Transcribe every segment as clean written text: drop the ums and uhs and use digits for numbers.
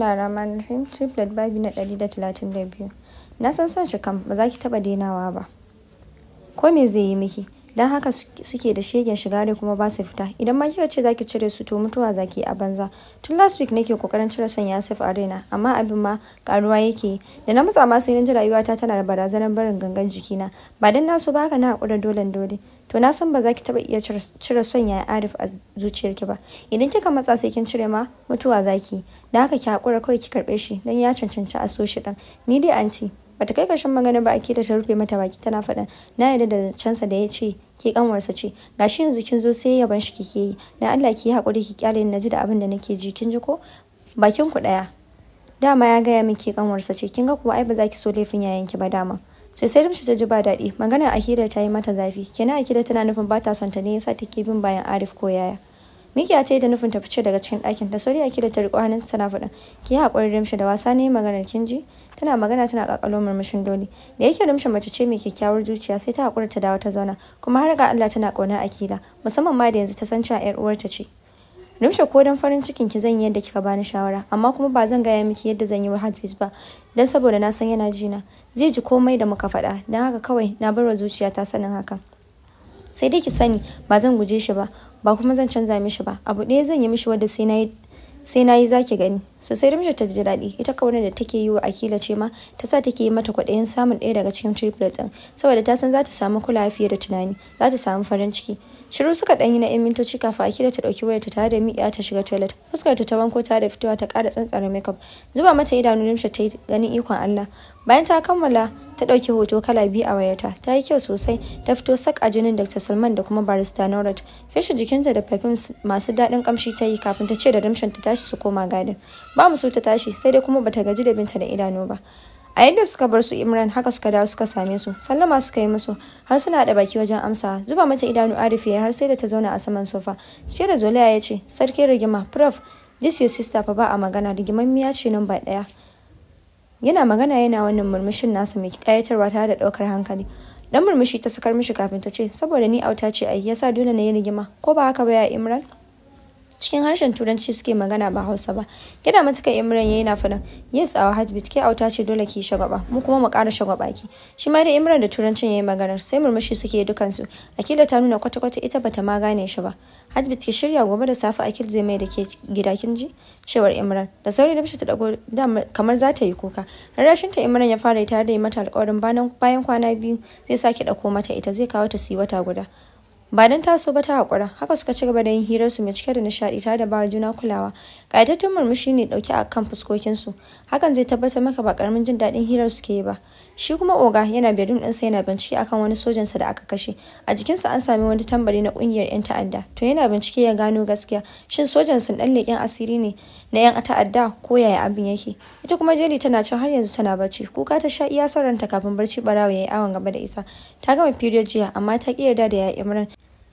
Bismillahirrahmanirrahim. Triplet babi na 132. Na san son shi kam ba za ki taɓa denawa ba. Ko me zai yi miki? Don haka suke da shegen shiga rai kuma ba su fita. Idan ma kika ce za ki cire su, to mutuwa za ki yi a banza. Tun last week nake kokarin cire son Yasif a raina, amma abin ma karuwa yake yi. Da na matsa ma sai na ji rayuwata tana da barazanar barin gangan jikina. Ba dan na so ba, haka na haƙura dolen dole. To na san ba za ki taɓa iya cire son yaya Arif a zuciyarki ba. Idan kika matsa sai kin cire ma, mutuwa za ki yi. Da haka ki haƙura kawai ki karɓe shi, don ya cancanci a so shi ɗin. Ni dai anti, bata kai ƙarshen magana ba Akila ta rufe mata baki tana faɗin, "Na yarda da zancensa da ya ce ke kanwarsa ce. Gashi yanzu kin zo sai yaban shi kike yi. Dan Allah ki yi haƙuri ki kyale ni na ji da abin da nake ji, kin ji ko? Bakin ku ɗaya. Dama ya gaya min ke kanwarsa ce, kin ga kuwa ai ba za ki so laifin yayanki ba dama." Sosai Rimshi ta ji ba daɗi, maganar Akila ta yi mata zafi. Kenan Akila tana nufin ba ta son ta ne yasa take bin bayan Arif, ko yaya? Mikiya ta yi da nufin ta fice daga cikin ɗakin. Da sauri Akila ta riƙo hannunta tana faɗin, "Ki yi haƙuri Rimshi, da wasa ne maganar, kin ji?" Tana magana tana ƙaƙalo murmushin dole. Da yake Rimshi mace ce mai kyakkyawar zuciya, sai ta haƙura ta dawo ta zauna. Kuma har ga Allah tana ƙaunar Akila, musamman ma da yanzu ta san cewa 'yar uwarta ce. "Rimsha, ko dan farin cikin ki zan yi yadda kika bani shawara, amma kuma ba zan gaya miki yadda zan yi wa Hadfiz ba, dan saboda na san yana jina. Zai ji komai da muka faɗa, don haka kawai na bar wa zuciyata sanin hakan. Sai dai ki sani ba zan guje shi ba, ba kuma zan canza mishi ba. Abu ɗaya zan yi mishi wadda sai na yi zaki gani." Sosai Rimsha ta ji daɗi. Ita kaunar da take yi wa Akila ce ma ta sa take yi mata kwaɗayin samun ɗaya daga cikin triplet ɗin, saboda ta san za ta samu kulawa fiye da tunani, za ta samu farin ciki. Shiru suka ɗan yi na 'yan mintoci kafin Akila ta ɗauki wayarta tare da miƙiya ta shiga toilet. Fuskar ta wanko tare da fitowa ta ƙara tsantsara makeup. Zuba mata idanu Rimsha ta yi ganin ikon Allah. Bayan ta kammala, ta ɗauki hoto kala biyu a wayarta. Ta yi kyau sosai, ta fito sak a jinin Dr. Salman da kuma Barista Norat. Feshe jikinta da perfumes masu daɗin kamshi ta yi kafin ta ce da Rimshan ta tashi su koma garden. Ba musu ta tashi, sai dai kuma bata gaji da binta da idanu ba. A yadda suka bar su Imran haka suka dawo suka same su. Sallama suka yi musu har suna da baki wajen amsa. Zuba mata idanu Arif har sai da ta zauna a saman sofa. Shi da zolaya ya ce, "Sarkin rigima, Prof, this your sister fa ba a magana, rigimammiya ce nan ba ɗaya." Yana magana yana wannan murmushin nasa mai kayatarwa tare da ɗaukar hankali. Dan murmushi ta sakar mishi kafin ta ce, "Saboda ni auta ce ai yasa dole na yi rigima, ko ba haka ba ya Imran?" Cikin harshen Turanci suke magana, ba Hausa ba. Gida mata kai Imran yayi na faɗin, "Yes, our heartbeat, ke auta ce, dole ki shagwaba, mu kuma mu ƙara shagwaba ki." Shi ma dai Imran da Turancin yayi maganar, sai murmushi suke dukansu. Akila ta nuna kwata-kwata ita bata ma gane shi ba. "Heartbeat, ki shirya, gobe da safe Akil zai mai da ke gida, kin ji?" cewar Imran. Da sauri da ta dago kamar za ta yi kuka. Rarrashin ta Imran ya fara tare da yi mata alƙawarin bayan kwana 2 zai sake ɗauko mata ita, zai kawo ta su yi wata guda. Ba don taso ba ta haƙura. Haka suka ci gaba da yin hirarsu mai cike da nishaɗi tare da bawa juna kulawa. Ƙayatattun murmushi ne ɗauke a kan fuskokinsu. Hakan zai tabbatar maka ba ƙaramin jin daɗin hirar suke yi ba. Shi kuma oga yana bedroom ɗinsa yana bincike akan wani sojansa da aka kashe. A jikinsa an sami wani tambari na ƙungiyar 'yan ta'adda. To yana bincike ya gano gaskiya, shin sojan sun ɗan leƙen asiri ne na 'yan ta'adda ko yaya abin yake? Ita kuma Jeli tana can har yanzu tana barci. Kuka ta sha iya son ranta kafin barci barawo ya yi awon gaba da ita. Ta gama period jiya, amma ta ƙi yarda da ya Imran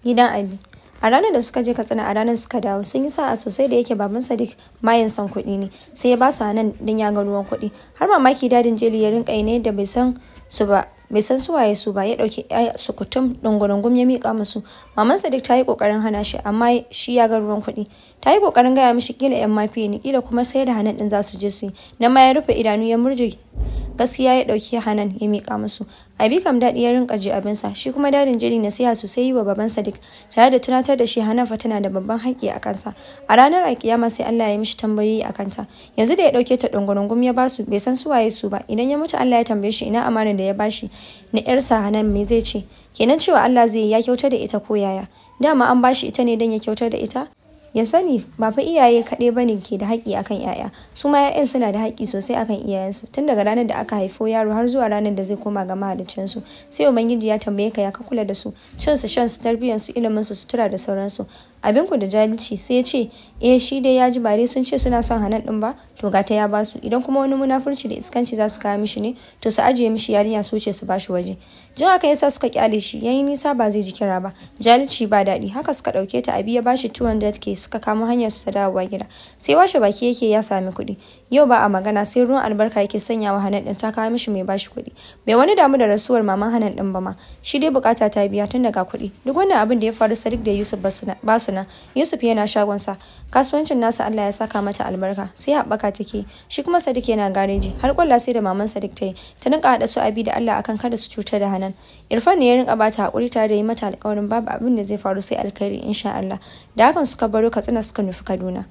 gidan Abi. A ranar da suka je Katsina, a ranar suka dawo. Sun yi sa'a sosai, da yake baban Sadiq mayin son kuɗi ne, sai ya ba su Hanan don ya ga ruwan kuɗi. Har mamaki dadin Jeli ya rinka yi ne da bai san su ba, bai san su waye su ba, ya dauki su kutum dungurungum ya mika musu. Maman Sadiq ta yi kokarin hana shi, amma shi ya ga ruwan kuɗi. Ta yi kokarin gaya mishi kila yan mafiya ne, kila kuma sai da Hanan din za su je su yi. Nan ma ya rufe idanu ya murje gaskiya, ya dauki Hanan ya mika musu. Abi kam daɗi ya rinka ji abinsa. Shi kuma dadin Jeli nasiha sosai yi wa baban Sadiq tare da tunatar da shi Hanan fa tana da babban haƙƙi a kansa. A ranar alkiyama sai Allah ya mishi tambayoyi a kanta. Yanzu da ya dauke ta dungurungum ya basu, bai san su waye su ba, idan ya mutu Allah ya tambaye shi ina amanar da ya bashi na yarsa Hanan, me zai ce? Kenan cewa Allah zai yi ya kyautar da ita, ko yaya? Dama an bashi ita ne don ya kyautar da ita. Ya sani ba fa iyaye kaɗai bane ke da haƙƙi akan 'ya'ya, su ma 'ya'yan suna da haƙƙi sosai akan iyayensu. Tun daga ranar da aka haifo yaro har zuwa ranar da zai koma ga mahaliccinsu, sai Ubangiji ya tambaye ka ya ka kula da su, cin su, shan su, tarbiyyar su, ilimin su, sutura da sauransu. Abin ku da jahilci. Sai ya ce, "Eh, shi dai ya ji, ba dai sun ce suna son Hanan din ba, to ga ta ya basu. Idan kuma wani munafurci da iskanci za su kawo mishi ne, to su ajiye mishi yarinya su wuce su bashi waje." Jin haka yasa suka kyale shi, yayi nisa ba zai ji kira ba. Jahilci ba daɗi. Haka suka ɗauke ta, Abi ya bashi 200K, suka kamo hanyar su ta dawowa gida. Sai washe baki yake ya sami kuɗi. Yau ba a magana, sai ruwan albarka yake sanya wa Hanan din, ta kawo mishi mai bashi kuɗi. Bai wani damu da rasuwar maman Hanan din ba ma. Shi dai bukata ta biya tun daga kuɗi. Duk wannan abin da ya faru, Sadiq da Yusuf ba su. su nan. Yusuf yana shagonsa. Kasuwancin nasa Allah ya saka mata albarka, sai haɓaka take. Shi kuma Sadiq yana gareji, har kwalla sai da maman Sadiq ta yi. Ta rinka haɗa su Abi da Allah akan kada su cutar da Hanan. Irfan ne ya rinka bata hakuri tare da yi mata alƙawarin babu abin da zai faru sai alkhairi insha Allah. Da hakan suka baro Katsina suka nufi Kaduna.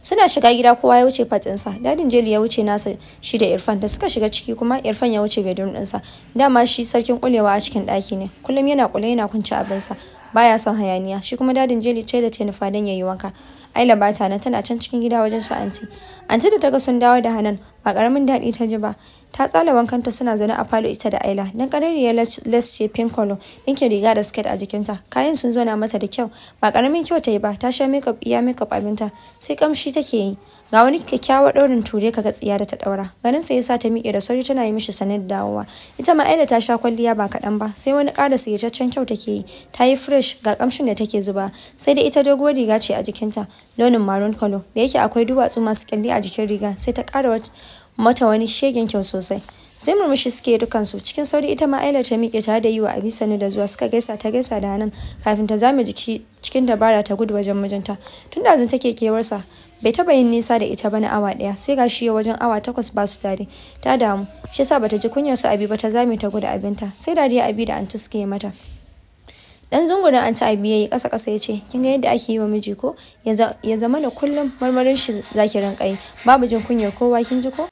Suna shiga gida kowa ya wuce fatsinsa. Dadin Jeli ya wuce nasa shi da Irfan da suka shiga ciki, kuma Irfan ya wuce bedroom ɗinsa. Dama shi sarkin kulewa a cikin ɗaki ne. Kullum yana kule yana kunce abinsa. Baya son hayaniya. Shi kuma Dadin Jeli toilet ya nufa don yayi wanka. Aila bata nan, tana can cikin gida wajen su anti. Anti da taga sun dawo da Hanan ba karamin daɗi ta ji ba. Ta tsala wankanta suna zaune a falo ita da Aila. Dan kararriyar les ce pink color, ɗinkin riga da skirt a jikinta. Kayan sun zauna mata da kyau. Ba karamin kyau ta yi ba, ta sha makeup iya makeup abinta. Sai kamshi take yi. Ga wani kyakkyawar ɗaurin ture kaga tsiya da ta ɗaura. Ganin sa yasa ta miƙe da sauri tana yi mishi sanar da dawowa. Ita ma Aila ta sha kwalliya ba kaɗan ba, sai wani ƙara sirtaccen kyau take yi. Ta yi fresh ga kamshin da take zuba. Sai dai ita doguwar riga ce a jikinta, launin maroon color. Da yake akwai duwatsu masu kyalli a jikin riga, sai ta ƙara mata wani shegen kyau sosai. Sai murmushi suke dukansu. Cikin sauri ita ma Aila ta miƙe tare da yi wa Abi sanu da zuwa, suka gaisa, ta gaisa da Hanan kafin ta zame jiki cikin dabara ta gudu wajen mijinta. Tun da take kewarsa, bai taba yin nisa da ita ba na awa ɗaya, sai ga shi wajen awa 8 ba su tare. Ta damu, shi yasa bata ji kunyar su Abi ba, ta zame ta gudu abinta. Sai dariya Abi da anti suke mata. Dan zungurin anti Abi yayi kasa kasa yace, kin ga yadda ake yi wa miji ko? Ya zama na kullum marmarin shi zaki rinka yi, babu jin kunyar kowa, kin ji ko?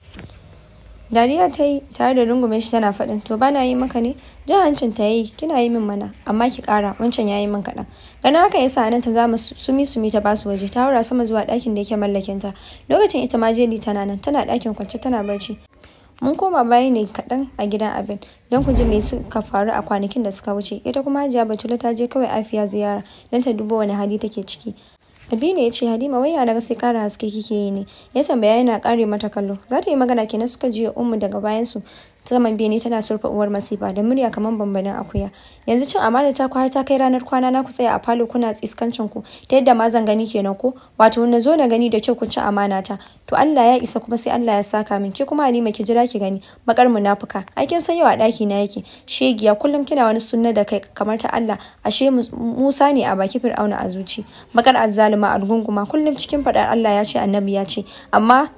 Dariya ta yi tare da rungume shi tana faɗin, to bana yi maka ne? Jan hancin ta yi, kina yi min mana, amma ki ƙara, wancan ya yi min kaɗan. Ganin haka yasa nan ta zama sumi sumi ta basu waje, ta haura sama zuwa ɗakin da yake mallakinta. Lokacin ita ma Jeli tana nan, tana ɗakin kwance tana barci. Mun koma baya ne kaɗan a gidan Abin don ku ji me suka faru a kwanakin da suka wuce. Ita kuma Hajiya Batula ta je kawai Afiya ziyara don ta dubo wani hali take ciki. Abi ne ya ce, Halima, wai ya naga sai ƙara haske kike yi ne? Ya tambaya yana ƙare mata kallo. Za ta yi magana kenan suka jiyo Ummu daga bayan su saman bene tana surfa uwar masifa da murya kamar bambanin akuya. Yanzu cin amana ta har ta kai ranar kwana na ku tsaya a falo kuna iskancin ku ta yadda ma zan gani kenan ko? Wato na zo na gani da kyau kun ci amana ta. To Allah ya isa, kuma sai Allah ya saka min. Ke kuma Halima, ki jira ki gani, bakar munafuka. Ai kin san yau a ɗaki na yake. Shegiya, kullum kina wani sunna da kai kamar ta Allah, ashe Musa ne a baki, Fir'auna a zuci. Bakar azzaluma algunguma, kullum cikin faɗar Allah ya ce, Annabi ya ce, amma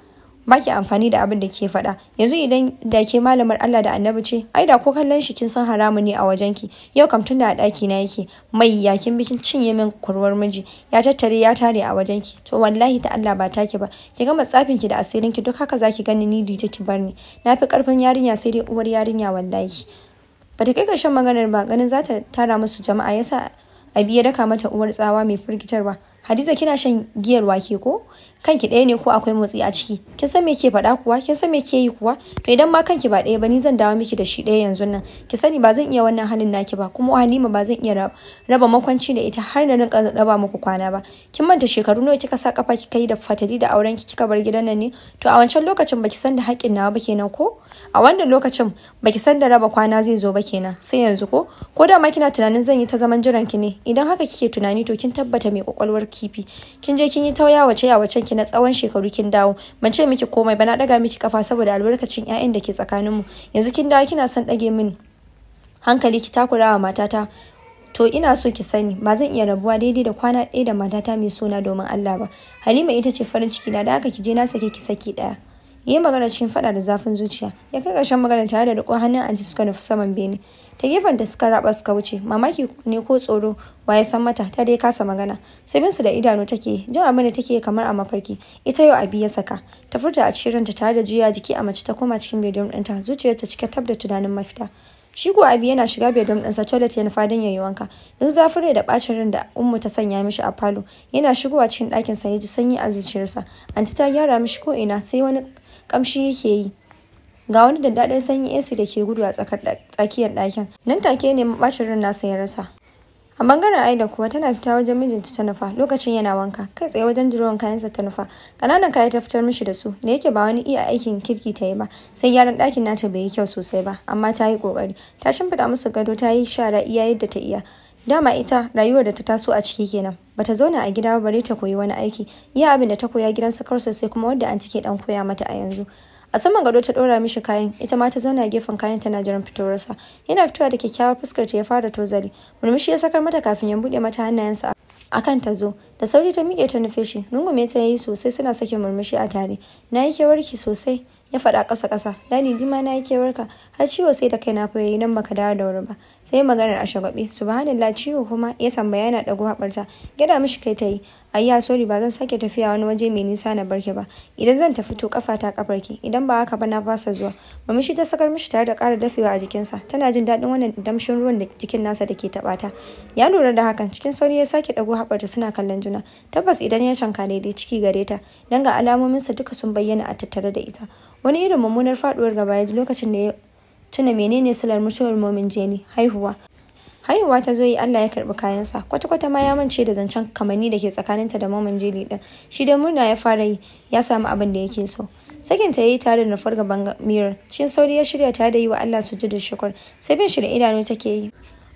baki amfani da abin da ke faɗa. Yanzu idan da ke malamar Allah da Annabi ce, ai da ko kallon shi kin san haramu ne a wajenki. Yau kam tunda a ɗaki na yake, mai ya kin bikin cinye min kurwar miji, ya tattare ya tare a wajenki. To wallahi ta Allah ba take ba. Ki gama tsafin ki da asirin ki duk haka zaki gani ni dije ki bar ni. Na fi karfin yarinya, sai dai uwar yarinya wallahi. Bata kai ƙarshen maganar ba, ganin za ta tara musu jama'a yasa Abi ya daka mata uwar tsawa mai firgitarwa. Hadiza, kina shan giyar wake ko? Kanki ɗaya ne ko akwai motsi a ciki? Kin san me ke faɗa kuwa? Kin san me ke yi kuwa? To idan ma kanki ba ɗaya ba, ni zan dawo miki da shi ɗaya yanzu nan. Ki sani ba zan iya wannan halin naki ba, kuma Halima ba zan iya raba makwanci da ita har na rinka raba muku kwana ba. Kin manta shekaru nawa kika sa kafa kika yi da fatali da auren ki kika bar gidan nan ne? To a wancan lokacin baki san da haƙƙin nawa ba kenan ko? A wannan lokacin baki san da raba kwana zai zo ba kenan, sai yanzu ko? Ko da ma kina tunanin zan yi ta zaman jiran ki ne? Idan haka kike tunani, to kin tabbata mai kwakwalwar kifi. Kin je kin yi ta yawace yawacen ki na tsawon shekaru, kin dawo. Ban ce miki komai ba, na daga miki kafa saboda albarkacin 'ya'yan da ke tsakaninmu. Yanzu kin dawo kina son dage min hankali ki takura wa matata. To ina so ki sani ba zan iya rabuwa daidai da kwana ɗaya da matata mai sona domin Allah ba. Halima ita ce farin ciki na, da haka ki je, na sake ki saki ɗaya. Yi magana cikin fada da zafin zuciya. Ya kai ƙarshen magana tare da riƙo hannun anti suka nufi saman bene. Ta gefen da suka raba suka wuce, mamaki ne ko tsoro waye san mata, ta dai kasa magana. Sai bin su da idanu take, jin abin da take kamar a mafarki. Ita yau Abi ya saka. Ta furta a cikin ranta tare da juya jiki a mace ta koma cikin bedroom ɗinta, zuciyarta cike tab da tunanin mafita. Shi kuwa Abi yana shiga bedroom ɗinsa, toilet ya nufa don ya yi wanka. Duk zafin rai da ɓacin ran da Ummu ta sanya mishi a falo, yana shigowa cikin ɗakinsa ya ji sanyi a zuciyarsa. Anti ta gyara mishi ko ina, sai wani kamshi yake yi. Ga wani daddaɗar sanyin AC da ke gudu a tsakiyar ɗakin. Nan take ne ɓacin ran nasa ya rasa. A bangaren Aida kuwa, tana fita wajen mijinta ta nufa lokacin yana wanka, kai tsaye wajen durowan kayansa ta nufa. Ƙananan kaya ta fitar mishi da su, da yake ba wani iya aikin kirki ta yi ba, sai gyaran ɗakin nata bai yi kyau sosai ba, amma ta yi ƙoƙari. Ta shimfiɗa musu gado, ta yi shara iya yadda ta iya. Dama ita rayuwar da ta taso a ciki kenan. Bata zauna a gida ba bare ta koyi wani aiki. Iya abin da ta koya gidan su Kausar, sai kuma wanda anti ke dan koya mata a yanzu. A saman gado ta ɗora mishi kayan, ita ma ta zauna gefen kayan tana jiran fitowarsa. Yana fitowa da kyakkyawar fuskar ta ya fara tozali. Murmushi ya sakar mata kafin ya buɗe mata hannayensa. Akan ta zo. Da sauri ta miƙe ta nufe shi, rungume ta yayi sosai suna sakin murmushi a tare. "Na yi kewarki sosai," ya faɗa ƙasa ƙasa. "Daddy, ni ma na yi kewarka, har ciwo sai da kai na fa yayi nan baka dawo da wuri ba." Sai maganar a shagwabe. "Subhanallah, ciwo kuma?" ya tambaya yana ɗago haɓarta. Gyaɗa mishi kai ta yi. "Ayya, sorry, ba zan sake tafiya wani waje mai nisa na barki ba. Idan zan tafi to kafa ta kafarki, idan ba haka ba na fasa zuwa." Murmushi ta sakar mishi tare da ƙara dafewa a jikinsa. Tana jin daɗin wannan damshin ruwan da jikin nasa da ke taɓa ta. Ya lura da hakan, cikin sauri ya sake ɗago haɓarta suna kallon juna. Tabbas idan ya shanka daidai ciki gare ta, dan ga alamominsa duka sun bayyana a tattare da ita. Wani irin mummunar faɗuwar gaba ya ji lokacin da ya tuna menene silar mutuwar Momin Jeli, haihuwa. Haihuwa ta zo yi, Allah ya karɓi kayansa. Kwata-kwata ma ya mance da zancen kamanni da ke tsakaninta da Momin Jeli ɗin. Shi dai murna ya fara yi, ya samu abin da yake so. Sakin ta yayi tare da nufar gaban mirror. Cikin sauri ya shirya tare da yi wa Allah sujudu shukur. Sai bin shi da idanu take yi.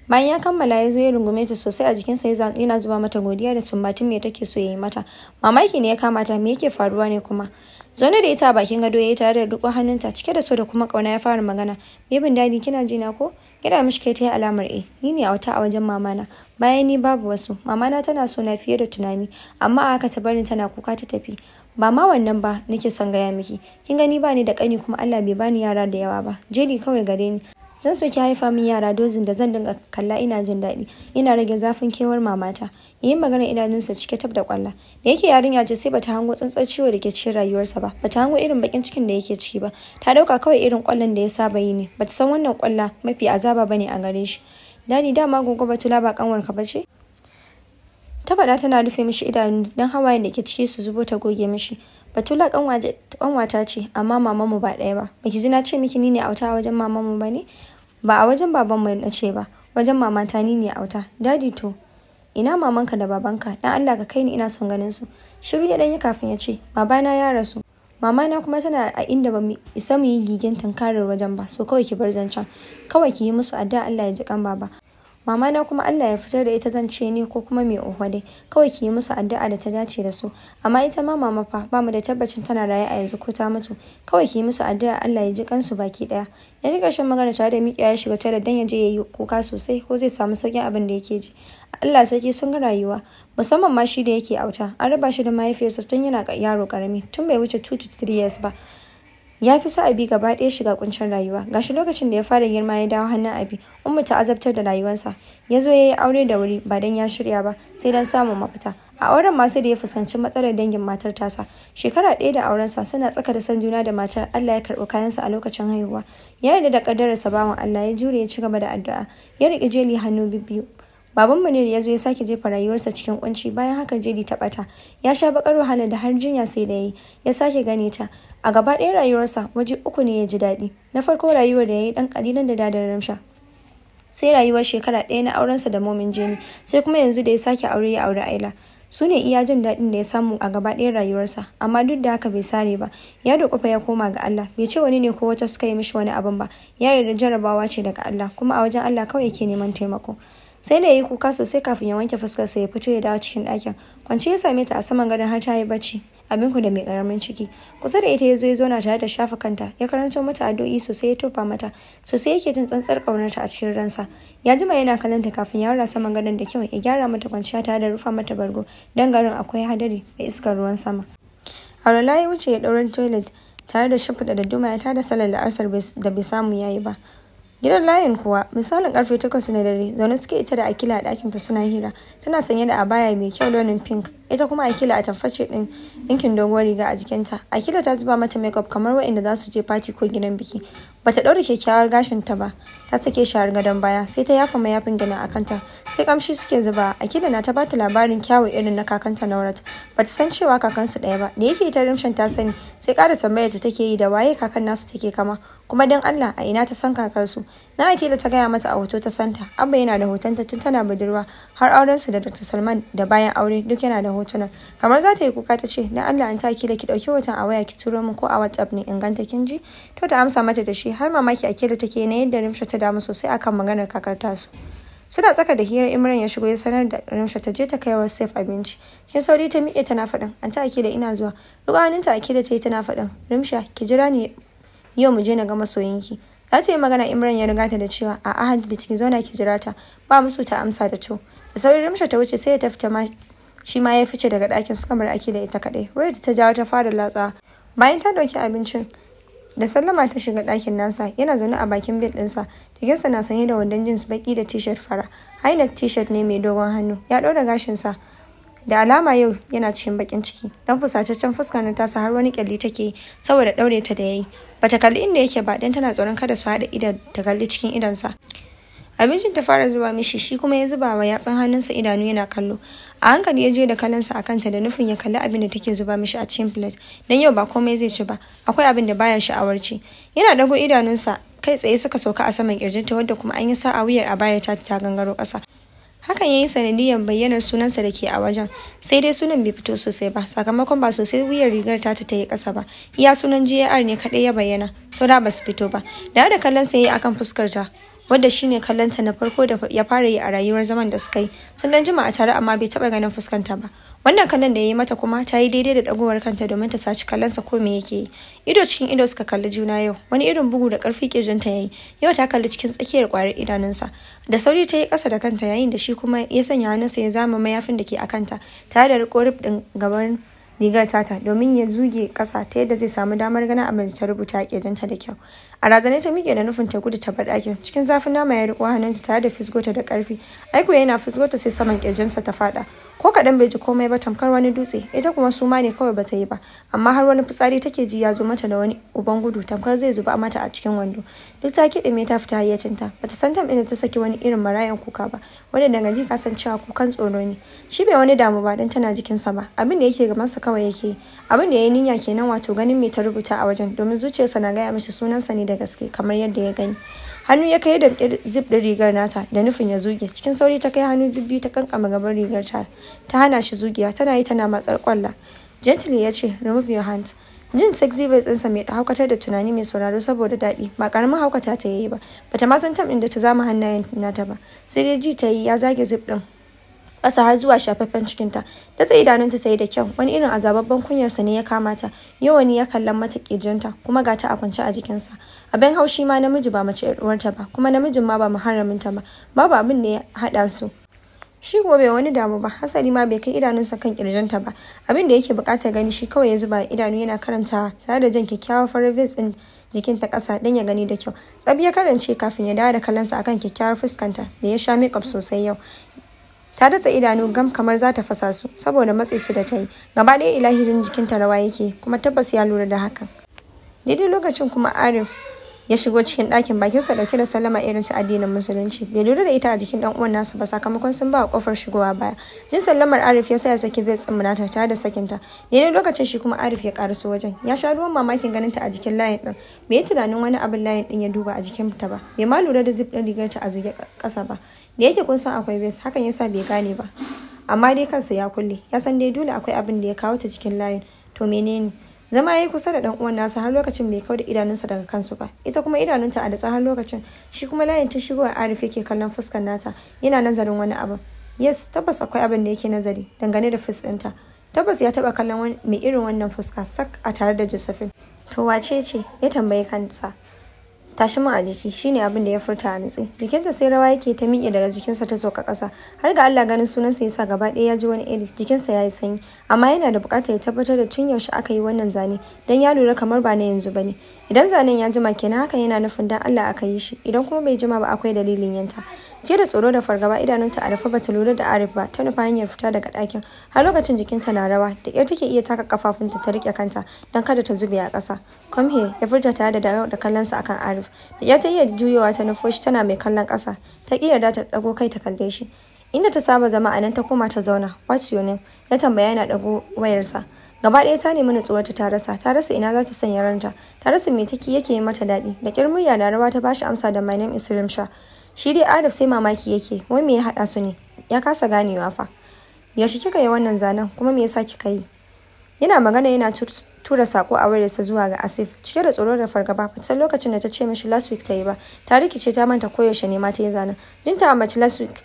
Bayan ya kammala ya zo ya rungume ta sosai a jikinsa, yana zuba mata godiya da sumbatin me take so ya yi mata. Mamaki ne ya kama ta, me yake faruwa ne kuma? Zaune da ita a bakin gado ya yi tare da riƙo hannunta cike da so da kuma ƙauna ya fara magana. "Bebin Daddy, kina ji na ko?" Gyaɗa mishi kai ta yi alamar eh. "Ni ne auta a wajen mamana. Bayan ni babu wasu. Mamana tana so na fiye da tunani. Amma a haka ta bar ni tana kuka ta tafi. Ba ma wannan ba nake son gaya miki. Kin gani ba ni da ƙani kuma Allah bai bani yara da yawa ba. Jeli kawai gare ni. Zan so ki haifa min yara dozin da zan dinga kalla ina jin daɗi. Ina rage zafin kewar mamata." Yayin magana idanunsa cike tab da kwalla. Da yake yarinya ce, sai bata hango tsantsar ciwo da ke cikin rayuwarsa ba. Bata hango irin bakin cikin da yake ciki ba. Ta dauka kawai irin kwallon da ya saba yi ne. Bata san wannan kwalla mafi azaba bane a gare shi. "Daddy, dama Gogo Batula ba kanwarka ba ce?" ta faɗa tana rufe mishi idanu don hawayen da ke ciki su zubo ta goge mishi. "Batula kanwata ce, amma mamanmu ba ɗaya ba. Baki ji na ce miki ni ne auta a wajen mamanmu ba ne? Ba a wajen babanmu na ce ba, wajen mamata ni ne auta. Daddy, to ina mamanka da babanka? Dan Allah ka kai ni, ina son ganin su." Shiru ya danyi kafin ya ce, "Babana ya rasu. Mamana kuma tana a inda ba mu isa mu yi gigin tunkarar wajen ba, so kawai ki bar zancen. Kawai ki yi musu addu'a Allah ya ji kan baba. Mama na kuma Allah ya fitar da ita zan ce ne ko kuma mai oho dai. Kawai ki yi musu addu'a da ta dace da su. Amma ita ma mama fa ba mu da tabbacin tana raye a yanzu ko ta mutu. Kawai ki yi musu addu'a Allah ya ji kansu baki daya." Ya ji ƙarshen magana tare da miƙewa ya shiga toilet dan ya je ya yi kuka sosai ko zai samu sauƙin abin da yake ji. Allah sarki, sun ga rayuwa, musamman ma shi da yake auta. An raba shi da mahaifiyarsa tun yana yaro karami, tun bai wuce 2 to 3 years ba. Ya fi so Abi gaba ɗaya shiga kuncin rayuwa. Gashi lokacin da ya fara girma ya dawo hannun Abi, Ummu ta azabtar da rayuwarsa. Ya zo ya yi aure da wuri ba dan ya shirya ba, sai dan samun mafita. A auren ma sai da ya fuskanci matsalar dangin matar tasa. Shekara ɗaya da aurensa, suna tsaka da son juna da matar, Allah ya karɓi kayansa a lokacin haihuwa. Ya yarda da ƙaddararsa, bawan Allah, ya jure ya ci gaba da addu'a, ya riƙe Jeli hannu bibbiyu. Baban Munir ya zo ya sake jefa rayuwarsa cikin kunci. Bayan haka Jeli ta bata. Ya sha bakar wahala da har jinya sai da yi ya sake gane ta. A gaba ɗaya rayuwarsa waje uku ne ya ji daɗi. Na farko, rayuwar da ya yi ɗan ƙalilan da Daddy Rimsha. Sai rayuwar shekara ɗaya na aurensa da Momin Jeni. Sai kuma yanzu da ya sake aure, ya aure Aila. Su ne iya jin daɗin da ya samu a gaba ɗayan rayuwarsa. Amma duk da haka bai sare ba, ya dukufa ya koma ga Allah. Bai ce wani ne ko wata suka yi mishi wani abin ba. Ya yarda jarabawa ce daga Allah, kuma a wajen Allah kawai yake neman taimako. Sai da ya yi kuka sosai kafin ya wanke fuskarsa ya fito ya dawo cikin ɗakin. Kwance ya same ta a saman gadon har ta yi bacci, abin ku da mai karamin ciki. Kusa da ita ya zo ya zauna tare da shafa kanta, ya karanto mata addu'o'i sosai, ya tofa mata sosai. Yake jin tsantsar ƙaunarta a cikin ransa. Ya jima yana kallon ta kafin ya haura saman gadon da kyau ya gyara mata kwanciya tare da rufa mata bargo, dan garin akwai hadari da iskar ruwan sama. Aurala ya wuce ya ɗaurin toilet tare da shimfiɗa da duma ya tada sallar la'asar da bai samu yayi ba. Gidan layin kuwa, misalin karfe 8 na dare, zaune suke ita da Akila a ɗakinta suna hira. Tana sanye da abaya mai kyau launin pink. Ita kuma Akila a tamface ɗin ɗinkin doguwar riga a jikinta. Akila ta zuba mata makeup kamar waɗanda za su je party ko gidan biki. Bata ɗaure kyakkyawar gashin ta ba, ta sake shi har gadon baya, sai ta yafa mayafin gina a kanta. Sai kamshi suke zuba. Akila na ta bata labarin kyawu irin na kakanta Naurat. Bata san cewa kakansu ɗaya ba. Da yake ita Rimshan ta sani, sai ƙara tambayar ta take yi da waye kakan nasu take kama. Kuma don Allah a ina ta san kakarsu? Na Akila ta gaya mata a hoto ta santa. Abba yana da hotonta tun tana budurwa har aurensu da Dr. Salman da bayan aure duk yana da hotunan. Kamar za ta yi kuka ta ce, "Na Allah Anty Akila, ki ɗauki hoton a waya ki turo min ko a WhatsApp ne in ganta, kin ji?" To, ta amsa mata da shi. Har mamaki Akila take na yadda Rimsha ta damu sosai akan maganar kakar tasu. Suna tsaka da hirar Imran ya shigo ya sanar da Rimsha ta je ta kai wa Saif abinci. Cikin sauri ta miƙe tana faɗin, "Anty Akila, ina zuwa." Ruwaninta Akila ta yi tana faɗin, "Rimsha, ki jira ni yau mu je na ga masoyinki." Za ta yi magana Imran ya riga ta da cewa, "A ahad, ki zauna ki jira ta." Ba musu ta amsa da to. Da sauri Rimsha ta wuce, sai ya fita ma shi ma ya fice daga ɗakin, suka bar Akila ita kaɗai. Wayar ta jawo ta fara latsawa. Bayan ta ɗauki abincin da sallama ta shiga ɗakin nasa. Yana zaune a bakin bed ɗinsa. Jikinsa na sanye da wandon jeans baki da t-shirt fara, high neck t-shirt ne mai dogon hannu. Ya ɗaura gashinsa. Da alama yau yana cikin bakin ciki, dan fusataccen fuskar na tasa har wani kyalli take yi saboda ɗaure ta da yayi. Bata kalli inda yake ba, dan tana tsoron kada su haɗa idan ta kalli cikin idonsa. Abincin ta fara zuba mishi, shi kuma ya zuba wa yatsun hannunsa idanu yana kallo. A hankali ya je da kallonsa a kanta da nufin ya kalli abin da take zuba mishi a cikin plate, dan yau ba komai zai ci ba, akwai abin da baya sha'awar ci. Yana dago idanunsa kai tsaye suka sauka a saman kirjinta, wadda kuma an yi sa'a wuyar a baya ta gangaro ƙasa. Hakan ya yi sanadiyar bayyanar sunansa da ke a wajen. Sai dai sunan bai fito sosai ba, sakamakon ba sosai wuyar rigar ta ta yi ƙasa ba. Iya sunan GAR ne kaɗai ya bayyana, saura ba su fito ba. Da kallon sa yayi akan fuskar ta, wadda shine kallonta na farko da ya fara yi a rayuwar zaman da suka yi. Sun dan jima a tare, amma bai taba ganin fuskanta ba. Wannan kallon da ya yi mata kuma ta yi daidai da dagowar kanta domin ta saci kallonsa ko me yake yi. Ido cikin ido suka kalli juna yau. Wani irin bugu da karfi kirjinta ya yi. Yau ta kalli cikin tsakiyar kwarar idanunsa. Da sauri ta yi kasa da kanta, yayin da shi kuma ya sanya hannunsa ya zama mayafin da ke a kanta tare da riko rib din gaban rigar tata domin ya zuge kasa ta yadda zai samu damar ganin abin da ta rubuta a kirjinta da kyau. A razane ta miƙe da nufin ta gudu ta bar ɗakin. Cikin zafin nama ya riko hannunta tare da fisgota da ƙarfi. Aiko yana fisgota sai saman kirjinsa ta faɗa. Ko kaɗan bai ji komai ba, tamkar wani dutse. Ita kuma suma ne kawai bata yi ba, amma har wani fitsari take ji ya zo mata da wani uban gudu, tamkar zai zuba mata a cikin wando. Duk ta kiɗime, ta fita hayyacinta. Bata san tam ɗin da ta saki wani irin marayan kuka ba, wanda daga ji ka san cewa kukan tsoro ne. Shi bai wani damu ba don tana jikinsa ba. Abin da yake gabansa kawai yake. Abin da ya yi niyya kenan, wato ganin me ta rubuta a wajen, domin zuciyarsa na gaya mishi sunansa ne da gaske kamar yadda ya gani. Hannu ya kai da zip ɗin rigar nata da nufin ya zuge. Cikin sauri ta kai hannu bibbiyu ta kankama gaban rigar ta, ta hana shi zugiya. Tana yi tana matsar kwalla. Gently ya ce, "Remove your hands." Jin sexy voice ɗinsa mai haukatar da tunani mai sauraro saboda daɗi ba ƙaramin haukata ta yi ba. Bata ma san tam ɗin da ta zama hannayen nata ba, sai dai ji ta yi ya zage zip ɗin ƙasa har zuwa shafaffen cikinta. Ta tsaye idanunta ta yi da kyau. Wani irin azababban kunyarsa ne ya kama ta. Yau wani ya kallon mata ƙirjinta, kuma ga ta a kwance a jikinsa. Abin haushi ma namiji, ba mace 'yar uwarta ba, kuma namijin ma ba muharraminta ba, babu abin da ya haɗa su. Shi kuwa bai wani damu ba, hasali ma bai kai idanunsa kan kirjinta ba. Abin da yake bukatar gani shi kawai ya zuba idanu yana karantawa tare da jan kyakkyawar farar vest din jikinta kasa don ya gani da kyau. Tsab ya karance kafin ya dawo da kallonsa akan kyakkyawar fuskanta da ya sha makeup sosai yau. Ta datsa idanu gam kamar za ta fasa su saboda matse su da ta yi. Gaba ɗaya ilahirin jikinta rawa yake, kuma tabbas ya lura da hakan. Daidai lokacin kuma Arif ya shigo cikin ɗakin, bakinsa ɗauke da sallama irin ta addinin Musulunci. Bai lura da ita a jikin ɗan uwan nasa ba, sakamakon sun ba kofar shigowa baya. Jin sallamar Arif ya sa ya saki vest ɗin nata tare da sakinta. Daidai lokacin shi kuma Arif ya karaso wajen. Ya sha ruwan mamakin ganin ta a jikin layin ɗin. Bai yi tunanin wani abin layin ɗin ya duba a jikin ta ba. Bai ma lura da zip ɗin rigar ta a zuge ƙasa ba. Da yake kun san akwai vest, hakan yasa bai gane ba. Amma dai kansa ya kulle, ya san dai dole akwai abin da ya kawo ta cikin layin. To menene? Zama ya yi kusa da dan uwan nasa, har lokacin bai kauda idanunsa daga kansu ba. Ita kuma idanunta a datsa har lokacin. Shi kuma layin ta shigo Arif yake kallon fuskar nata, yana nazarin wani abu. Yes, tabbas akwai abin da yake nazari dangane da face ɗinta. Tabbas ya taba kallon mai irin wannan fuska sak a tare da Josephine. To wace ce? Ya tambayi kansa. "Tashi min a jiki," shine abin da ya furta a nutse. Jikinta sai rawa yake, ta miƙe daga jikinsa ta sauka ƙasa. Har ga Allah ganin sunansa yasa gaba ɗaya ya ji wani iri, jikinsa ya yi sanyi. Amma yana da buƙatar ya tabbatar da tun yaushe aka yi wannan zane, don ya lura kamar ba na yanzu bane. Idan zanen ya jima kenan, hakan yana nufin dan Allah aka yi shi. Idan kuma bai jima ba, akwai dalilin yinta. Jiya da tsoro da fargaba, idanunta a rufe, bata lura da Arif ba, ta nufa hanyar fita daga ɗakin. Har lokacin jikinta na rawa, da ƙyar take iya taka kafafunta ta riƙe kanta don kada ta zube a ƙasa. "Come here," ya furta tare da dawo da kallonsa akan Arif. Da ƙyar ta iya juyowa ta nufo shi tana mai kallon ƙasa. Ta ƙi yarda ta ɗago kai ta kalle shi. Inda ta saba zama a nan ta koma ta zauna. "What's your name?" ya tambaya yana ɗago wayarsa. Gaba ɗaya ta nemi nutsuwarta ta rasa. Ta rasa ina za ta sanya ranta. Ta rasa me take yake yi mata daɗi. Da ƙyar murya na rawa ta bashi amsa da, "My name is Rimsha." Shi dai Arif sai mamaki yake, wai me ya haɗa su ne? Ya kasa ganewa fa. "Yaushe kika yi wannan zanen, kuma me yasa kika yi?" Yana magana yana tura sako a wayarsa zuwa ga Asif. Cike da tsoro da fargaba, ba san lokacin da ta ce mishi last week ta yi ba. Ta rikice, ta manta koyaushe ne ma ta yi zanen. Jin ta ambaci last week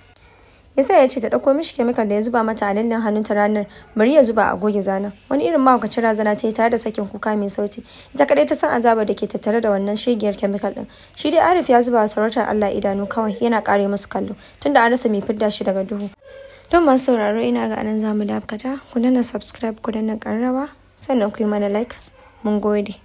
yasa ya ce ta ɗauko mishi chemical da ya zuba mata a lallen hannunta ranar, bari ya zuba a goge zanen. Wani irin mahaukacin razana ta yi tare da sakin kuka mai sauti. Ita kadai ta san azabar da ke tattare da wannan shegiyar chemical din. Shi dai Arif ya zuba wa sarautar Allah idanu kawai, yana kare musu kallo, tunda an rasa mai fidda shi daga duhu. Don masu sauraro, ina ga anan zamu dakata. Ku danna subscribe, ku danna ƙararrawa, sannan ku yi mana like. Mun gode.